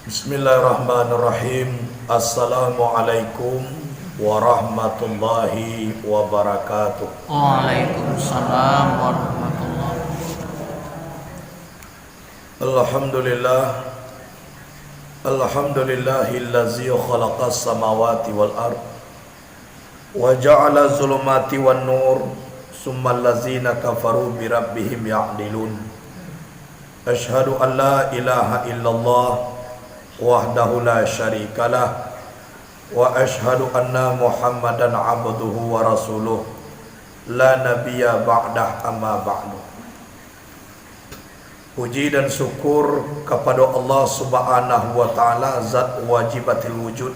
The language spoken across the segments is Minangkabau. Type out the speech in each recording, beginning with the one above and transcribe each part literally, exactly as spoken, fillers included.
Bismillahirrahmanirrahim. Assalamualaikum warahmatullahi wabarakatuh. Waalaikumsalam warahmatullahi wabarakatuh. Alhamdulillah. Alhamdulillahillazi khalaqas samawati wal ard. Wa ja'ala zulumati wan nur, summal lazina kafaru bi rabbihim ya'dilun. Asyhadu an la ilaha illallah wahdahu la syarikalah, wa asyhadu anna Muhammadan abduhu wa rasuluh, la nabiyya ba'dah, amma ba'du. Puji dan syukur kapado Allah Subhanahu wa Ta'ala, Zat wajibatil wujud.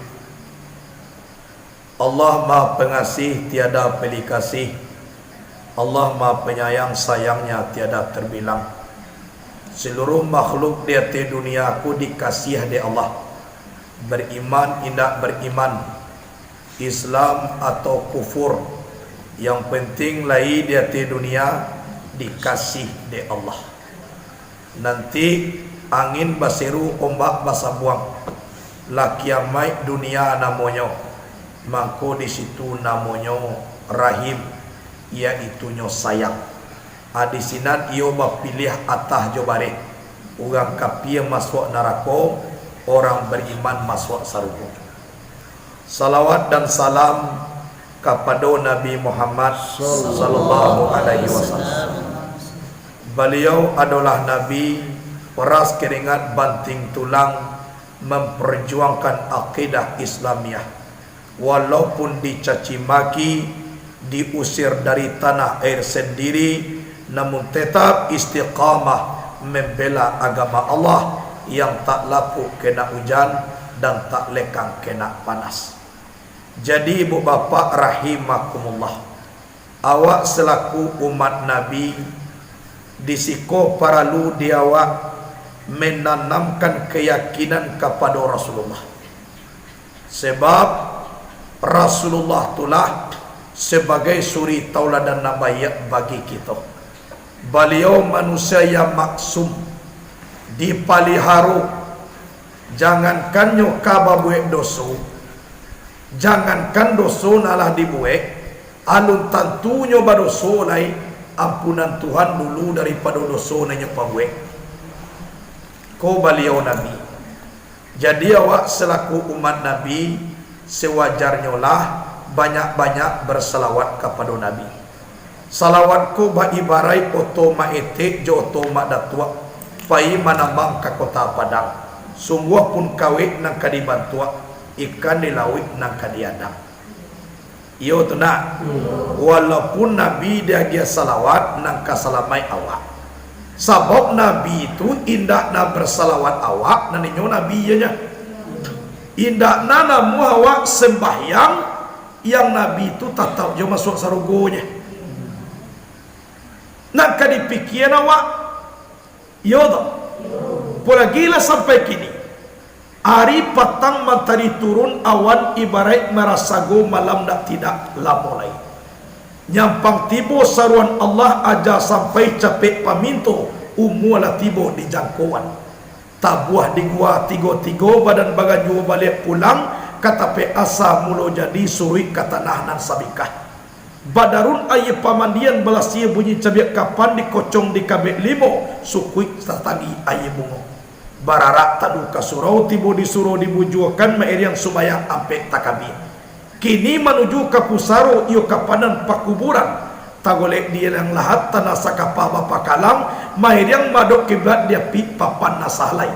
Allah Maha Pengasih, tiada pilih kasih. Allah Maha Penyayang, sayangnya tiada terbilang. Seluruh makhluk di ateh dunia ko dikasiah dek Allah. Beriman indak beriman, Islam atau kufur, yang penting lai di ateh dunia dikasiah dek Allah. Nanti angin baseru, ombak basabuang, lah kiamaik dunia namonyo, mangko di situ namonyo Rahim, yaitunyo sayang. A, di sinan iyo bapiliah atah jo bareh, urang kapia masuak narako, urang bariman masuak sarugo. Salawat dan salam kapado Nabi Muhammad sallallahu alaihi wasallam. Baliau adolah Nabi, peras keringat banting tulang, memperjuangkan akidah Islamiah. Walaupun dicaci maki, diusir dari tanah air sendiri, namun tetap istiqamah membela agama Allah yang tak lapuk kena ujan dan tak lekang kena panas. Jadi, ibu bapak rahimakumullah, awak selaku umat Nabi, di siko paralu di awak menanamkan keyakinan kapado Rasulullah. Sebab Rasulullah tu lah sebagai suri tauladan nan baiak bagi kito. Baliau manusia yang maksum, dipaliharo, jangankan nyo ka babuek doso, jangankan doso nan lah dibuek, alun tantunyo badoso lai, ampunan Tuhan dulu daripado doso nan inyo pabuek. Ko baliau Nabi. Jadi, awak selaku umat Nabi, sewajarnyolah banyak-banyak bersalawat kapado Nabi. Salawat ko baibaraik oto maetek jo oto mak datuak, pai manambang ka Kota Padang. Sungguah pun kawek nan ka dibantuak, ikan di lauik nan ka diadang. Iyo tu nak. Walaupun Nabi diagiah salawat nan ka salamaik awak. Sabab Nabi tu indak nan bersalawat awak, nan inyo Nabi iyonya. Indak nan namuah awak sembahyang, yang Nabi tu tatap jo masuak sarugonyo. Nan ka dipikian awak, iyo tu. Apolagi lah sampai kini. Ari patang mantari turun, awan ibaraik marasago, malam dak tidak lamo lai. Nyampang tibo saruan Allah, aja sampai capek paminto, umua lah tibo di jangkoan. Tabuah di gua tigo-tigo, badan baganjua baliak pulang, ka tapek asa mulo jadi, suruik ka tanah nan sabingkah. Badarun aia pamandian, balasia bunyi cabiak kapan, dikocong di kabek limo, sukuik tatanggi aia bungo. Bararak tadu ka surau, tibo di surau dibujuakan, mairiang sumbayang ampek takabia. Kini manuju ka pusaro, iyo ka panan pakuburan. Tagolek di liang lahat, tanah sakapa bapakalam, mairiang madok kiblat, diapik papan nan sahalai.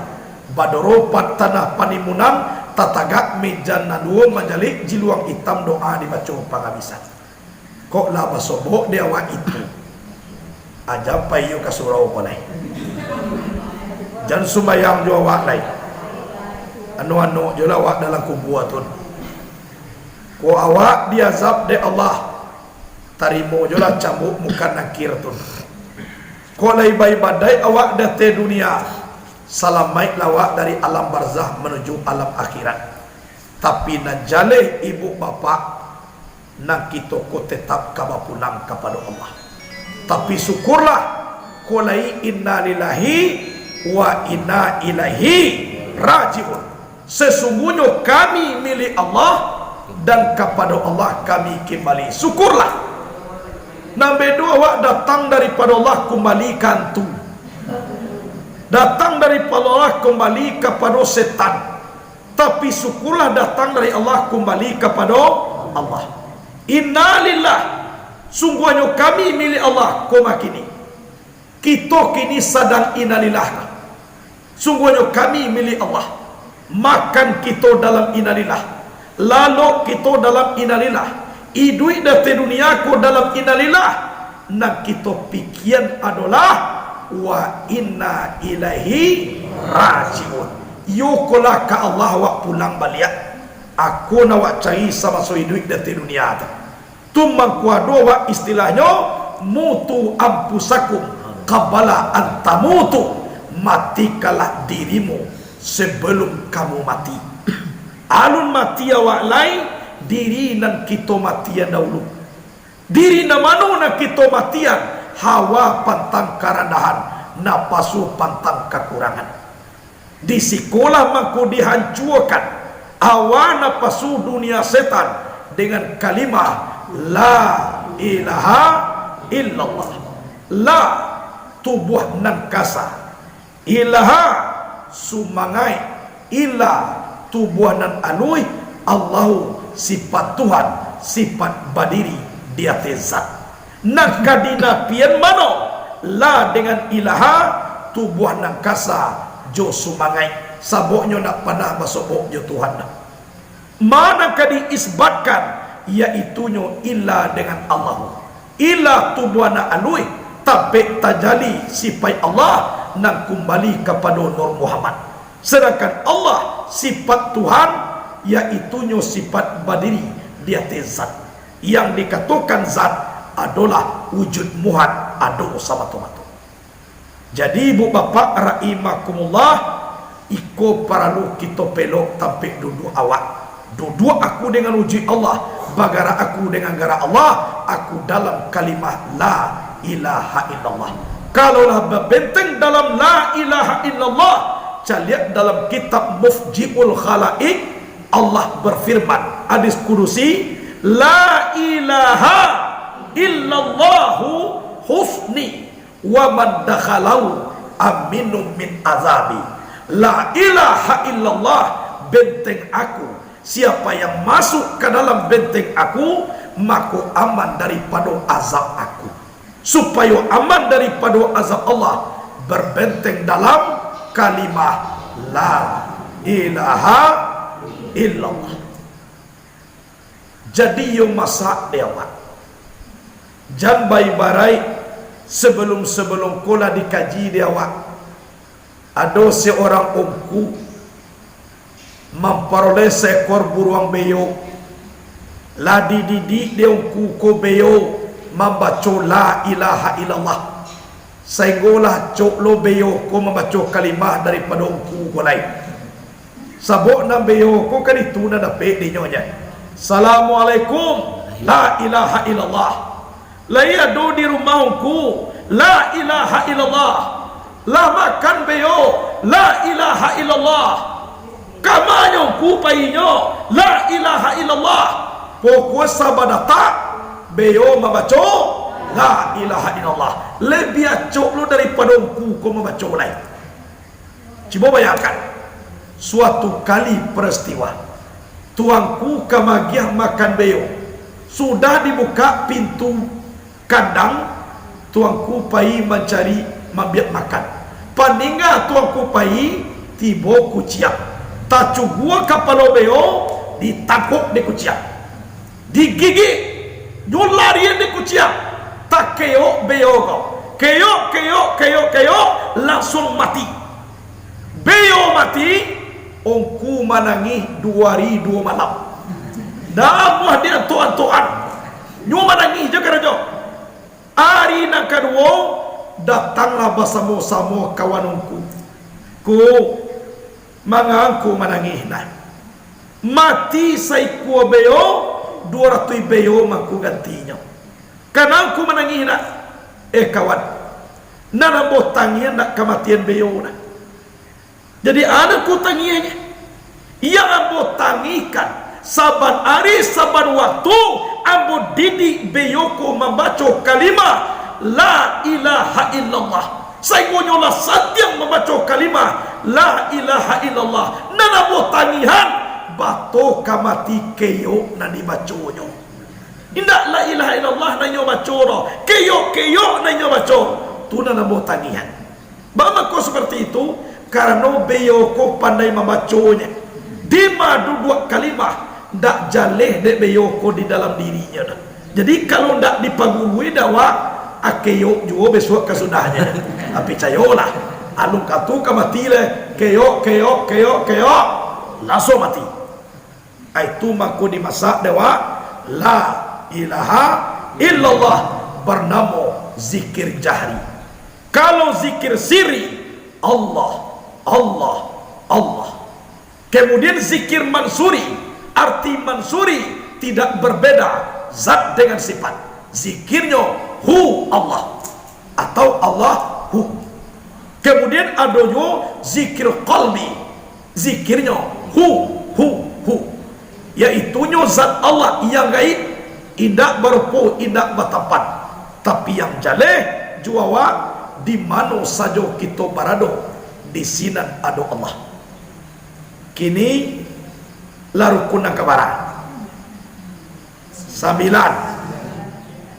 Badoropat tanah panimunan, tatagak meja nan duo, manjalik jiluang itam, doa dibaco pangabisan. Kok lah basobok di awak itu? Aja pai iyo ka surau ko lai. Jan sumbayang jo awak lai. Anu-anu jo lah awak dalam kubua tu. Kok awak diazab dek Allah, tarimo jo lah cambuk Mungkar Nakir tu. Kok lai baibadaik awak di ateh dunia, salamaiklah awak dari alam barzah manuju alam akhirat. Tapi nan jaleh, ibu bapak, nan kito ko tetap ka bapulang kapado Allah. Tapi syukurlah, ko lai inna lillahi wa inna ilaihi raji'un. Sesungguhnyo kami milik Allah, dan kapado Allah kami kimbali. Syukurlah. Nan bedo awak datang daripado Allah kumbali ka antu. Datang daripado Allah kumbali kapado setan. Tapi syukurlah datang dari Allah kumbali kapado Allah. Innalillah. Sungguahnyo kami milik Allah, ko makini. Kito kini sadang innalillah. Sungguahnyo kami milik Allah. Makan kito dalam innalillah. Lalok kito dalam innalillah. Iduik di ateh dunia ko dalam innalillah. Nan kito pikian adolah wa inna ilaihi raji'un. Iyo kolah ka Allah awak pulang baliak. Ako nan awak cari samaso iduik di ateh dunia tu. Tu mangko ado awak istilahnyo, "Mutu anfusakum qabla an tamutu." Matikanlah dirimu sebelum kamu mati. Alun mati awak lai, diri nan kito matian dahulu. Diri nan mano nan kito matian? Hawa pantang karandahan, napasu pantang kakurangan. Di sikolah mangko dihancuakan hawa napasu dunia setan dengan kalimah la ilaha illallah. La, tubuah nan kasa. Ilaha, sumangaik. Illa, tubuah nan aluih. Allahu, sifat Tuhan, sifat badiri di ateh zat. Nan ka dinapian mano? La dengan ilaha, tubuah nan kasa jo sumangaik, saboknyo ndak panah basobok jo Tuhan doh. Ma nan ka diisbatkan, yaitunyo illa dengan Allahu. Illa tubuah nan aluih, tapek tajali sipaik Allah nan kumbali kapado Nur Muhammad. Sadangkan Allah, sifat Tuhan, yaitunyo sifat badiri di ateh zat. Yang dikatokan zat adolah wujud muhat ado samato-mato. Jadi, ibu bapak rahimakumullah, iko paralu kito pelok tampek duduak awak. Duduak aku dengan wujud Allah, bagarak aku dengan garak Allah, aku dalam kalimah la ilaha illallah. Kalau lah babenteng dalam la ilaha illallah, caliak dalam kitab Mufjihul Khalaik, Allah berfirman, hadis kudusi, "La ilaha illallahu husni, wa man dakhalahu aminun min azabi." La ilaha illallah, benteng aku. Siapa yang masuk ka dalam benteng aku, mako aman daripado azab aku. Supayo aman daripado azab Allah, berbenteng dalam kalimah la ilaha illallah. Jadi, iyo masak dek awak. Jan baibaraik, sabalum-sabalum ko lah dikaji dek awak. Ado saurang ungku mamparoleh saekor buruang beyo. Lah dididik dek ungku ko beyo mambaco la ilaha illallah. Sainggolah acok lo beyo ko mambaco kalimah daripado ungku ko lai. Sabab nan beyo ko kan itu nan dapek dinyo nyo. "Assalamualaikum, la ilaha illallah." Lai ado di rumah ungku, "La ilaha illallah." Lah makan beyo, "La ilaha illallah." Ka ma nyo ungku painyo, "La ilaha illallah." Pokok sabadatak, beyo mambaco, "La ilaha illallah." Labiah acok lo daripado ungku ko mambaco lai. Cubo bayangkan, suatu kali peristiwa, tuangku ka magiah makan beyo. Sudah dibukak pintu kandang, tuangku pai mancari mambiak makan. Paningga tuangku pai, tibo kuciang. Tacugua kapalo beyo, ditangkok dek kuciang. Digigik, nyo larian dek kuciang. Takeok beyo ko. Keok, keok, keok, keok, langsuang mati. Beyo mati, ungku manangih duo ari duo malam. Ndak amuah diantok-antokan. Nyo manangih jo karajo. Ari nan kaduo, datanglah basamo-samo kawan ungku. Ko, manga ungku manangih nah? Mati saikua beyo, duo ratuih beyo mangko gantinyo. Kana ungku manangih nak? Eh kawan, nan ambo tangiah nak kamatian beyo nak. Jadi, a nan ungku tangiahnyo? Yang ambo tangikan, saban ari, saban waktu, ambo didik baiyo ko mambaco kalimah la ilaha illallah. Sainggonyo lah satiang mambaco kalimah la ilaha illallah. Nan ambo tangihan, bato ka mati keyok nan dibaconyo. Indak la ilaha illallah nan inyo baco doh, keyok-keyok nan inyo baco. Tu nan ambo tangihan. Baa mangko saparti itu? Karano baiyo ko pandai mambaconyo. Dima duduak kalimah, ndak jaleh dek baiyo ko di dalam dirinyo doh. Jadi, kalau ndak dipagurui dek awak, a keyok juo bisuak kasudahnyo. Tapi picayolah, alun ka tu ka mati lai, keyok, keyok, keyok, keyok, langsung mati. Itu mangko dimasak dek awak, la ilaha illallah, barnamo zikir jahri. Kalau zikir sirri, Allah, Allah, Allah. Kemudian zikir mansuri, arti mansuri tidak berbeda zat dengan sifat. Zikirnyo hu Allah atau Allahu. Kemudian adonyo zikir qalbi, zikirnyo hu, hu, hu. Yaitunyo zat Allah yang gaib, indak barupo, indak batampan. Tapi yang jaleh jo awak, di mano sajo kito barado, di sinan ado Allah. Kini lah rukun nan ka bara? Sambilan.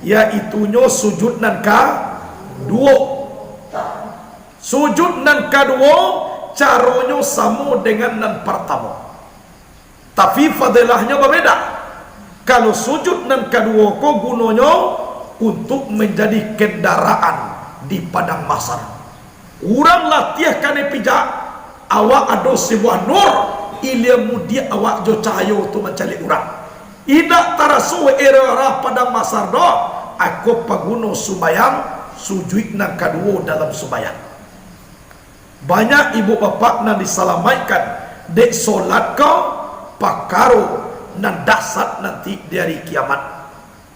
Yaitunyo sujud nan kaduo. Sujud nan kaduo caronyo samo dengan nan partamo. Tapi fadilahnyo babeda. Kalau sujud nan kaduo ko gunonyo untuak manjadi kandaraan di padang mahsyar. Urang latiah kanai pijak, awak ado sabuah nur, ilia mudiak awak jo cahayo tu mancaliak urang. Indak taraso arah padang mahsyar doh, ako paguno sumbayang, sujuik nan kaduo dalam sumbayang. Banyak ibu bapak nan disalamaikkan dek solat ko, pakaro nan dahsyat nanti di ari kiamat.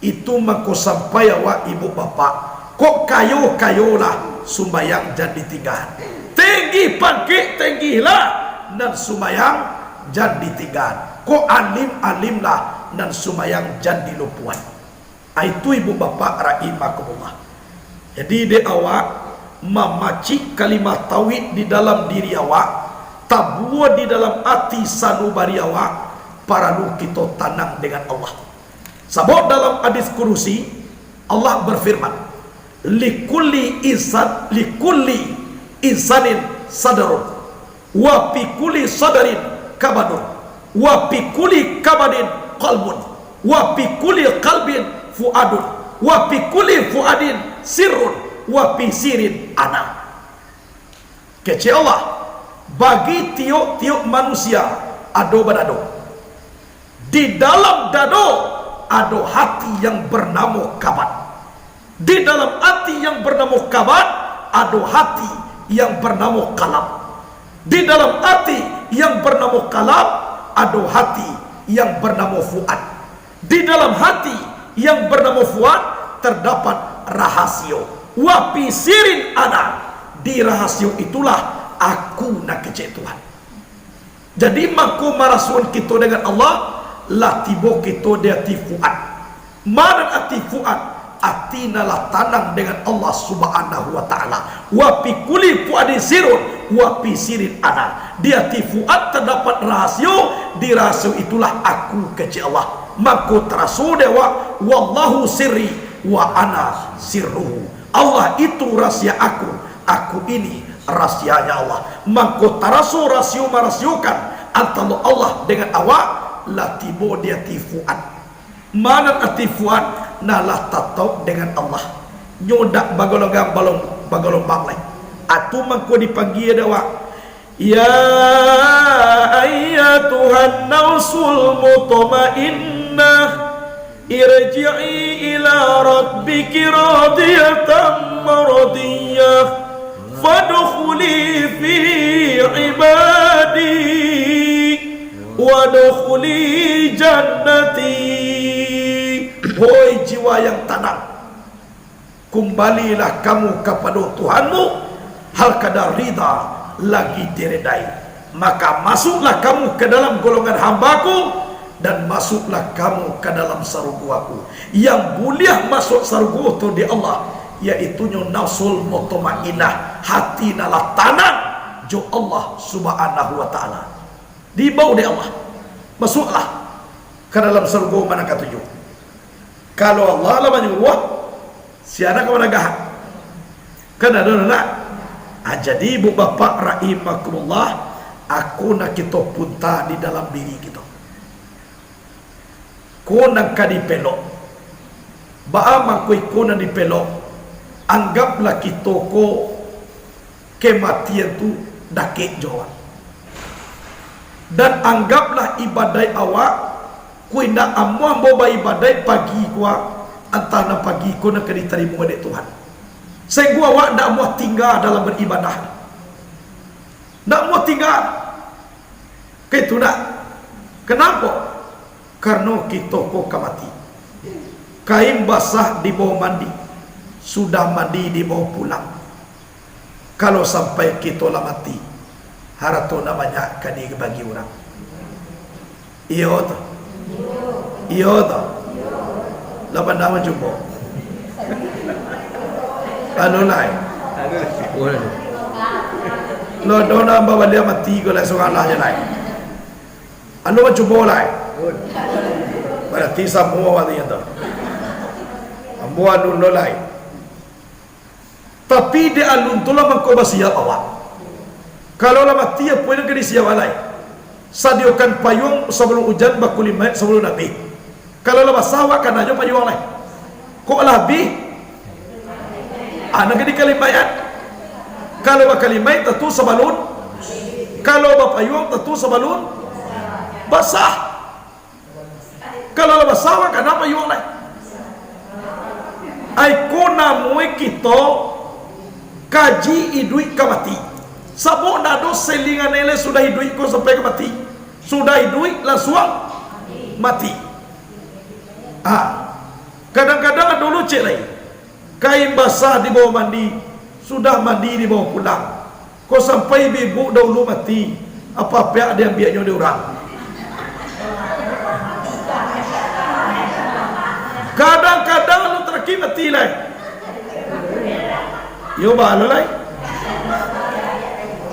Itu mangko sampai awak ibu bapak, kok kayo-kayolah, sumbayang jan ditinggaan. Tenggi pangkek, tenggilah, nan sumbayang jan ditinggaan. Kok alim-alimlah, nan sumbayang jan dilupuan. Ah, itu ibu bapak rahimakumullah. Jadi, dek awak mamacik kalimah tauhid di dalam diri awak, tabuah di dalam ati sanubari awak, paralu kito tanang dengan Allah. Sabab dalam hadis kudusi, Allah berfirman, "Likulli insan, likulli insanin sadarun, wa fi kulli sadarin kabadun, wa fi kulli kabadin qalbun, wa fi kulli qalbin fuadun, wa fi kulli fuadin sirrun, wa fi sirrin ana." Kecek Allah, bagi tiok-tiok manusia ado badado. Di dalam dado ado hati yang bernamo kabad. Di dalam ati yang bernamo kabad, ado hati yang bernamo kalab. Di dalam ati yang bernamo kalab, ado hati yang bernamo fuad. Di dalam hati yang bernamo fuad, terdapat rahasio. Wa fi sirrin ana, di rahasio itulah aku, nan kecek Tuhan. Jadi, mangko marasuan kito dengan Allah, lah tibo kito di ati fuad. Ma nan ati fuad? Ati nan lah tanang dengan Allah Subhanahu wa Ta'ala. Wa fi kulli fuadin sirrun, wa fi sirrin ana. Di ati fuad terdapat rahasio, di rahasio itulah aku, kecek Allah. Mangko taraso dek awak, "Wallahu sirri wa ana sirruhu." Allah itu rahasia aku, aku ini rahasianya Allah. Mangko taraso rasio marasiokan antaro Allah dengan awak, lah tibo di ati fuad. Ma nan ati fuad? Nah, lah tatauk dengan Allah. Nyo dak bagolonggang, balong-, bagalombang lai. Atu mangko dipanggia dek awak, "Ya ayyatuhan nafsul mutmainnah, irji'i ila rabbiki radiyatan mardiyah, fadkhuli fi ibadi, wadkhuli jannati." Hoi jiwa yang tanang, kumbalilah kamu kapado Tuhanmu, hal kadar rida lagi diridai. Maka masuklah kamu ka dalam golongan hamba-Ku, dan masuklah kamu ka dalam sarugo-Ku. Yang buliah masuak sarugo tu di Allah, yaitunyo nafsul mutmainnah, hati nan lah tanang jo Allah Subhanahu wa Ta'ala. Diimbau dek Allah, masuklah ka dalam sarugo mano katuju. Kalau Allah lah manyuruah, sia nan ka managah? Kan ado nan nak? Ah, jadi, ibu bapak rahimakumullah, a ko nan kito punta di dalam diri kito. Ko nan ka dipelok. Baa mangko iko nan dipelok? Anggaplah kito ko kematian tu dakek jo awak. Dan anggaplah ibadaik awak, ko indak amuah ambo baibadaik pagi ko, antah nan pagi ko nan ka ditarimo dek Tuhan. Sainggo awak ndak amuah tingga dalam baribadah. Ndak amuah tingga. Ka itu ndak? Kanapo? Karano kito ko ka mati. Kain basah dibawo mandi, sudah mandi dibawo pulang. Kalau sampai kito lah mati, harato nan banyak ka dibagi urang. Iyo tu. Iyo tu. Lah pandai mancubo. Anu lai. Lo do nan babaliak mati ko lai, surang lah je lai. Anu mancubo lai. Barati samo awak tu. Ambo anu lo lai. Tapi dek alun tu lah mangko basiap awak. Kalau lah mati, apo nan ka disiap lai? Sadiokan payuang sabalun ujan, bakulimaik sabalun abih. Kalau lah basah, awak kana jo payuang lai. Kok lah abih? Ah, nan ka dikalimaikan. Kalau bakalimaikan tantu sabalun, kalau bapayuang tantu sabalun basah. Kalau lah basah, awak kana payuang lai. Ai ko namuai kito kaji iduik ka mati. Sabab ndak ado selingan nilai sudah iduik ko sampai ka mati. Sudah iduik lansuang mati. Ah, kadang-kadang ado lo cek lai. Kain basah dibawo mandi, sudah mandi dibawo pulang. Kok sampai ibu-ibu dahulu mati, apo apiak diambiaknyo dek urang? Kadang-kadang alun taraki mati lai. Iyo, baa lo lai.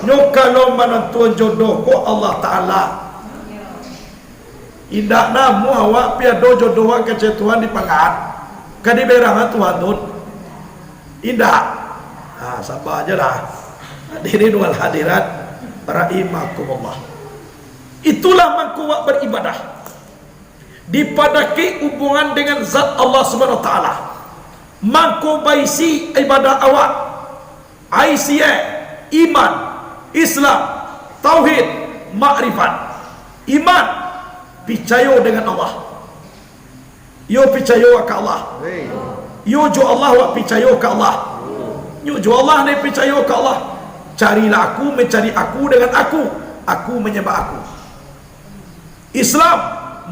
Nyo kalau manantuan jodoh ko Allah Ta'ala. Indak namuah awak pi ado jodoh awak kecek Tuhan di panggaan. Ka diberangan Tuhan tu. Indak. Ha, saba aja lah. Hadirin wal hadirat rahimakumullah. Itulah mangko awak baribadah. Dipadakek hubungan dengan zat Allah Subhanahu wa Ta'ala. Mangko baisi ibadah awak. Aisie, iman, Islam, tauhid, makrifat. Iman, picayo dengan Allah. Yo picayo ka Allah. Yo jo Allah, wak picayo ka Allah. Yo jo Allah, ni picayo ka Allah. Carilah aku, mencari aku dengan aku. Aku menyembah aku. Islam,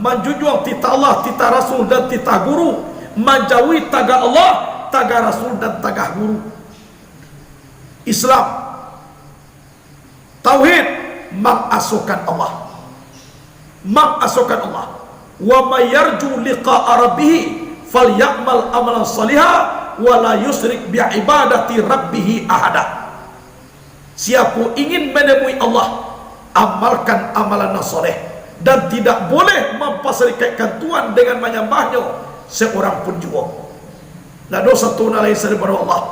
manjunjuang titah Allah, titah Rasul, dan titah guru. Manjauhi tagah Allah, tagah Rasul, dan tagah guru. Islam. Tauhid, mangasokan Allah. Mangasokan Allah. "Wa may yarju liqa'a rabbih falyamal amalan shaliha wa la yusyrik bi ibadati rabbih ahada." Siapo ingin manemui Allah, amalkan amalan nan saleh, dan tidak boleh mampasarikaikkan Tuhan dengan manyambah-Nyo seorang pun juo. Ndak ado sato nan lain salaian daripado Allah.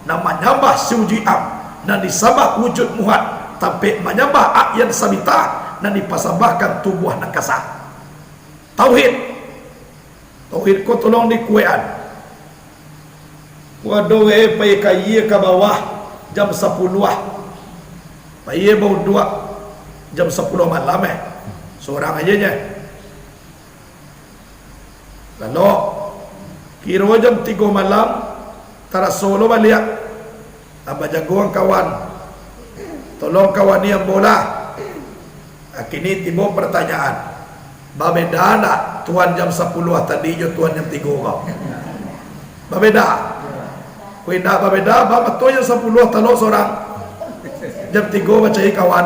Nan manyambah si wujuik am, nan disambah wujuik muhat, tampek manyambah a'yan sabita, nan dipasambahkan tubuah nan kasa. Tauhid. Tauhid ko tolong dikuek-an. Ko ado urang pai ka aia ka bawah jam sapuluah. Pai bauduak jam sapuluah malam, eh. Sorang aja nyo. Lalok, kiro jam tigo malam, taraso lo baliak. Abah jago ang kawan. Tolong kawani ambo lah. Kini tibo partanyaan. Babeda ndak Tuhan jam sapuluah tadi jo Tuhan jam tigo ko? Babeda? Kok indak babeda, bah batua jam sapuluah talok sorang. Jam tigo bacari kawan.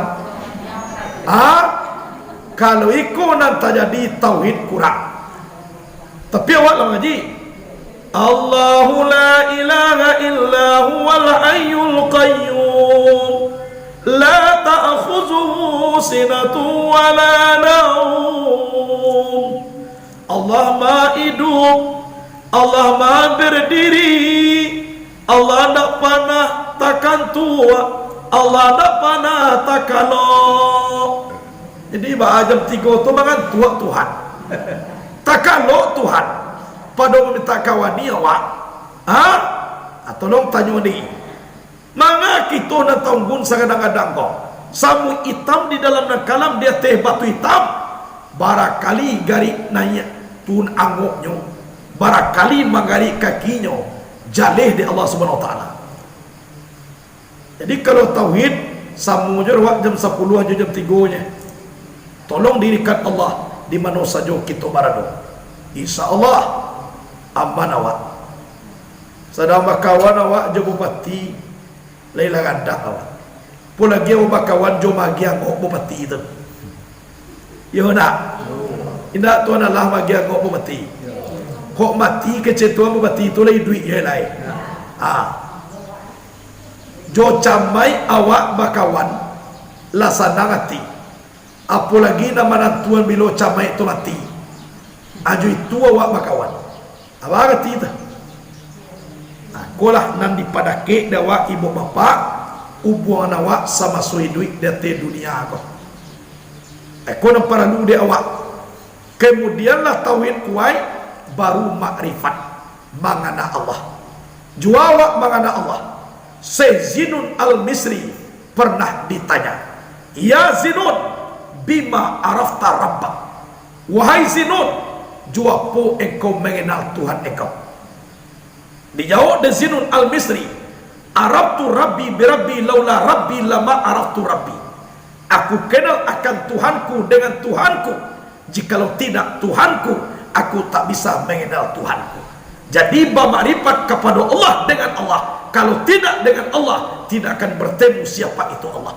Ha? Kalau iko nan tajadi, tauhid kurang. Tapi awak lah mangaji, "Allahu la ilaha illa huwal hayyul qayyum, la ta'khudzuhu sinatun wa la naum." Allah Maha Iduik, Allah Maha Berdiri, Allah ndak panah takantuak, Allah ndak panah takalok. Jadi, baa jam tigo tu mangantuak Tuhan? Takalok Tuhan. Pado mamintak kawani awak. Ha? Ah, tolong tanyo ni. Manga kito nan taunggun sagadang-gadang ko, samuik itam di dalam nan kalam di ateh batu itam, barakali garik naiak turun angoknyo, barakali manggarik kakinyo, jaleh dek Allah Subhanahu Wa Taala. Jadi, kalau tauhid, samo jo awak jam sapuluah jo jam tigo nyo. Tolong dirikan Allah di mano sajo kito barado. Insya Allah, aman awak. Sadang bakawan awak jo bupati, lai lah gadang awak. Apo lagi awak bakawan jo magiang angok bupati tu. Iyo ndak? Indak tu adalah magiang angok bupati. Kok mati kecek tu bupati tu lah iduik je lai. Ha. Jo camaik awak bakawan, lah sanang ati. Apo lagi nan manantuan bilo camaik tu mati. Ajo itu awak bakawan. Abah arati tu. Nah, kolah nan dipadakek dek awak ibu bapak, ubuangan awak samaso iduik di ateh dunia ko. Iko nan paralu dek awak. Kemudianlah tauhid kuaik, baru makrifat, mangana Allah. Jua awak mangana Allah. Syekh Zinun Al-Misri pernah ditanya, "Ya Zinun, bima arafta rabbak?" Wahai Zinun, jo apo engkau mangenal Tuhan engkau? Dijawab dek Zinun Al-Misri, "Araftu Rabbi bi Rabbi, laula Rabbi lama araftu Rabbi." Aku kenal akan Tuhanku dengan Tuhanku. Jikalau tidak Tuhanku, aku tak bisa mengenal Tuhanku. Jadi, bamakrifat kapado Allah dengan Allah. Kalau tidak dengan Allah, tidak akan bertemu siapa itu Allah.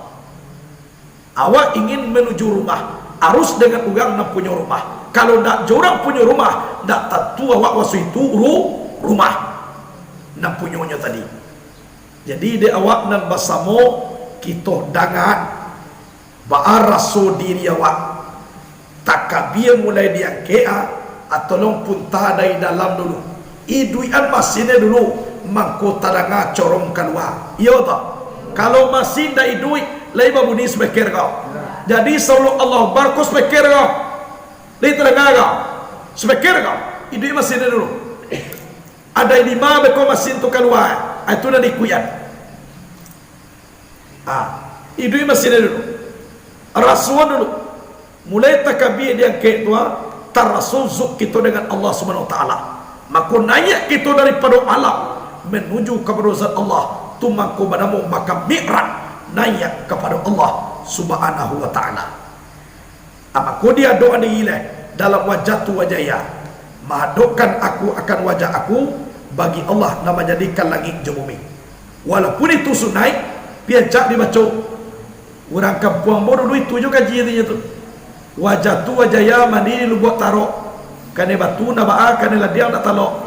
Awak ingin menuju rumah, arus dengan urang nan punyo rumah. Kalau ndak jo urang punyo rumah, ndak tantu awak wasuitu ru-, rumah nan punyonyo tadi. Jadi, dek awak nan basamo, kito dangakan baa raso diri awak. Takabia mulai diangkek, ah, atau lompunta dari dalam dulu. Iduikan masin dulu, mangko tadanga corong kalua. Iyo toh? Kalau masin ndak iduik, lai babunyi speaker kau. Jadi, sabalun Allahu Akbar ko speaker kau. Lai tadanga kau. Speaker kau. Iduik masin dulu. Ado limo beko masin tu kalua, ah, itu nan diikuikan. Ah, iduik masin dulu. Rasuan dulu. Mulai takabia diangkek tu, ah, taraso zuk kito dengan Allah Subhanahu Wa Taala. Mako, naiak kito daripado alam manuju kapado Zat Allah, tu mangko banamo makam Mi'raj, naiak kapado Allah Subhanahu Wa Taala. Ah, mako diadokkan diri lah dalam wajah tu wajah iya. Mahadokkan aku akan wajah aku bagi Allah nan manjadikan langik jo bumi. Walaupun itu sunaik, piancak dibaco. Urang kampuang ambo dulu itu jo kaji inyo tu. Wajah tu wajah iya mandi di Lubuak Tarok. Kanai batu ndak baa, kanai ladiang ndak talok.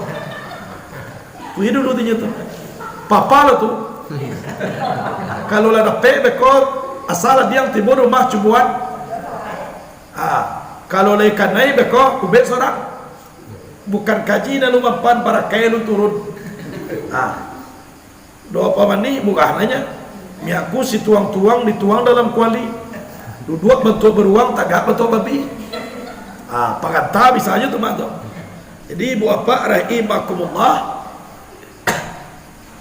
Tu inyo dulu inyo tu. Papa lah tu. Kalau lah dapek beko, asa ladiang tibo rumah cubuan. Ah, kalau lai kanai beko, ubek sorang. Bukan kaji nan lu mampan, barakai lu turun. Ah. Doa pamandi murah nanya. Miak ku situang-tuang dituang dalam kuali. Duduak bantuak baruang, tagak bantuak babi. Ah, panganta bisa aja tu, Mak, tu. Jadi, ibu bapak rahimakumullah,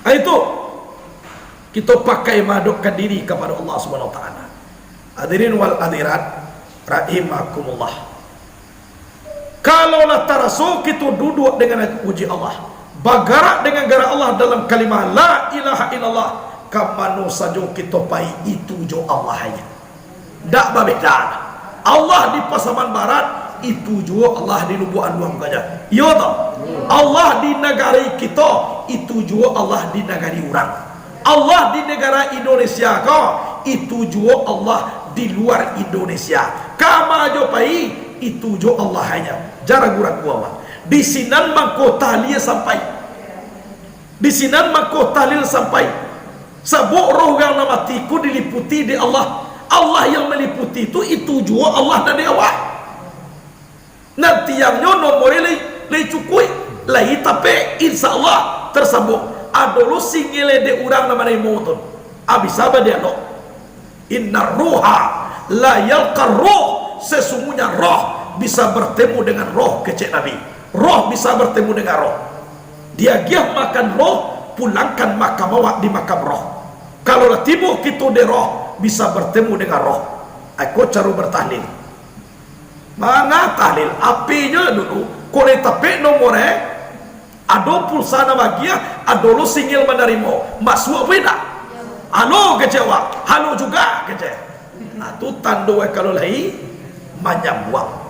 ah, itu, kito pakai madokkan diri kapado Allah Subhanahu Wa Taala. Hadirin wal hadirat rahimakumullah. Kalau lah taraso kito duduak dengan puji Allah, bagarak dengan garak Allah dalam kalimah la ilaha illallah, ka mano sajo kito pai, itu jo Allah aja. Ndak babeda. Allah di Pasaman Barat, itu juo Allah di Lubuak Aluang kaja. Iyo toh? Allah di nagari kito, itu juo Allah di nagari urang. Allah di negara Indonesia ko, itu juo Allah di luar Indonesia. Kama jo pai, itu jo Allah hanya. Jar ragu-ragu awak. Di sinan mangko tahlil sampai. Di sinan mangko tahlil sampai. Sabab roh urang nan mati ko diliputi dek Allah. Allah yang meliputi tu, itu juo Allah nan dek awak. Nan tiangnyo nomornyo lai, lai cukuik, lai tapek, insya Allah tarsambung. Ado lo singel dek urang nan manarimo tu. Ah, bisa badialog. Inna ruha la yalqa ruh, sesungguhnya roh bisa bertemu dengan roh, kecek Nabi. Roh bisa bertemu dengan roh. Diagiah makan roh, pulangkan makam awak di makam roh. Kalau lah tibo kito di roh, bisa bertemu dengan roh. Iko caro bertahlil. Manga tahlil, apinyo dulu, kok lai tapek nomor, eh? Ado pulsa nan bagiah, ado lo singel manarimo. Masuak apo indak? Halo, kecek awak. Halo juga, kecek. Nah, tu tando, eh, kalau lai manyambuang.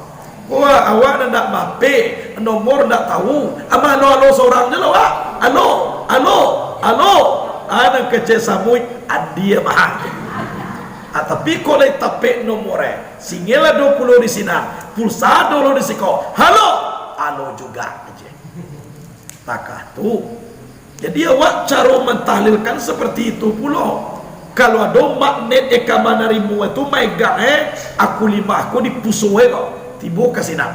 Wah, awak nan ndak mapek, nomor ndak tahu. Ama halo-halo sorang je lah, awak. Halo, halo, halo. Ah, nan kecek samuik, adia mah. Ah, tapi kok lai tapek nomor, eh? Singel ado pulo di sinan, pulsa ado lo di siko. Halo, halo juga, kecek. Takah tu. Jadi, awak caro mentahlilkan seperti itu pulo. Kalau ado magnet ka manarimo tu maegang, eh, aku limah ko dipuso, eh, ko. Tibo ka sinan.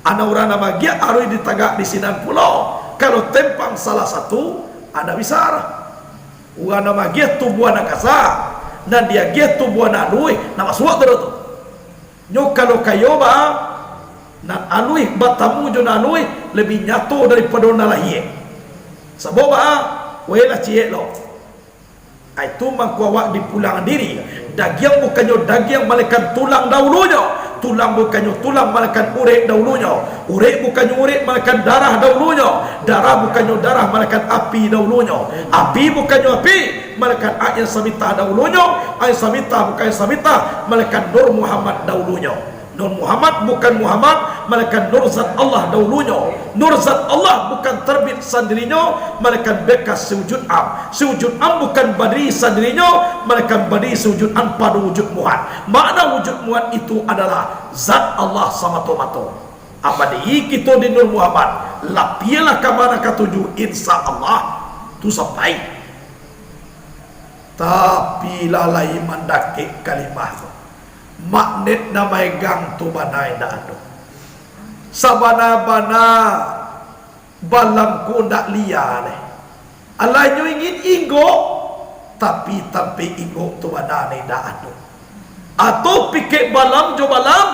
Anak urang nan bagiah aruih ditagak di sinan pulo. Kalau tempang salah satu, anak bisa. Urang nan bagiah tubuah nan kasa, nan diagiah tubuah nan aluih, nan masuak tu tu. Nyo kalau kayo ba, nan aluih batamu jo nan aluih, labiah nyato daripado nan lahia. Sabab ba, weh lah ciek lo. Ai tu mangko awak dipulang diri. Dagiang bukannyo dagiang, malainkan tulang dahulunyo. Tulang bukannyo tulang, malainkan urek dahulunyo. Urek bukannyo urek, malainkan darah dahulunyo. Darah bukannyo darah, malainkan api dahulunyo. Api bukannyo api, malainkan aia samitah dahulunyo. Aia samitah bukan aia samitah, malainkan Nur Muhammad dahulunyo. Nur Muhammad bukan Muhammad, malainkan Nur Zat Allah dahulunyo. Nur Zat Allah bukan terbit sandirinyo, malainkan bekas si Wujud Am. Si Wujud Am bukan badiri sandirinyo, malainkan badiri si Wujud Am pado Wujud Muhad. Makna Wujud Muhad itu adalah Zat Allah samato-mato. Abadi kito di Nur Muhammad, lapiahlah ka ma nan katuju, insya Allah, tu sampai. Tapi lah lai mandakek ka limah tu. Magnet nan maegang tu bana indak ado. Sabana-bana balam ko ndak lia lai. Alah nyo ingin inggok, tapi tampek inggok tu bana indak ado. Atau pikek balam jo balam,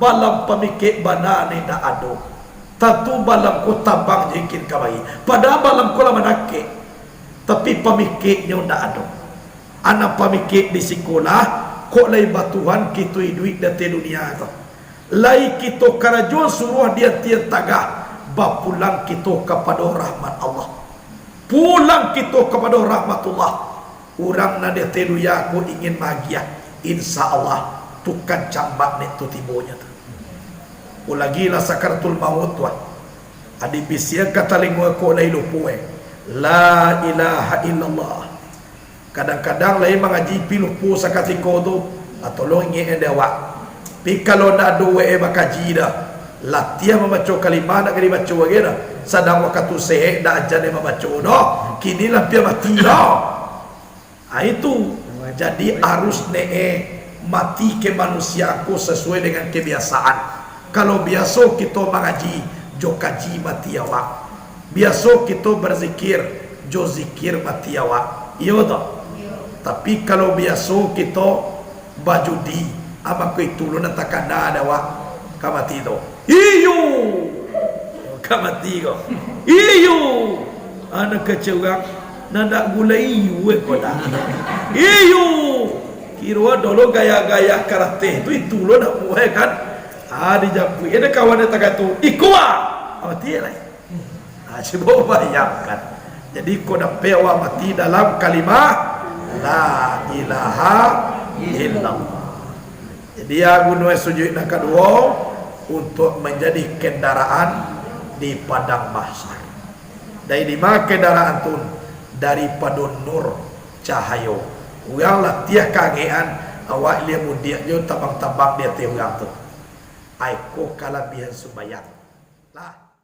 balam pamikek bana indak ado. Tantu balam ko tabang jo ingin kamari. Padahal balam ko lah mandakek. Tapi pamikeknyo ndak ado. Anak pamikek di sikolah, kok lai batuhan kito iduik di ateh dunia tu. Lai kito karajo suruah di atian tagah, bapulang kito kapado rahmat Allah. Pulang kito kapado rahmatullah. Urang nan di ateh dunia ko ingin magiah, insya Allah, tukang cambak nek tu tibonyo tu. Ko lagi lah sakaratul maut tu, ah. Adi bisiak ka talingo ko lai lupo, eh. La ilaha illallah. Kadang-kadang lai mangaji pi lupo sakatiko tu, ah, tolong ingek dek awak. Pi kalau ndak ado wek e bakaji dah, latiah mambaco kalimah ndak ka dibaco lagi dah. Sadang wakatu sehek ndak ajan e mambaco doh. Kini lah pian mati doh. Ah, itu. Jadi, arus ne, eh, mati ke manusia ko sasuai dengan kebiasaan. Kalau biaso kito mangaji, jo kaji mati awak. Biaso kito berzikir, jo zikir mati awak. Iyo toh? Iyo. Tapi kalau biaso kito bajudi, ah, mako itu lo nan takana dek awak ka mati tu. Iyo! Ka mati ko. Iyo! Anak kecil urang, nan dak gulai iyo ko dah. Iyo! Kiro dolo gaya-gaya karateh tu, itu lo nak buai kan. Ah, dijapuik. Ada kawan dia tagatu. Iko ah! Ah, mati lah. Ah, cubo bayangkan. Jadi, ko dapek awak mati dalam kalimah La ilaha illallah. Jadi, ya, guno sujuik nan kaduo untuk menjadi kendaraan di padang mahsyar. Dari dima kendaraan tu? Daripado nur, cahayo. Urang latiah kaangekan, Awak ilia mudiak jo tabang-tabang di ateh urang tu. Ai ko kalabiahan sumbayang. Lah.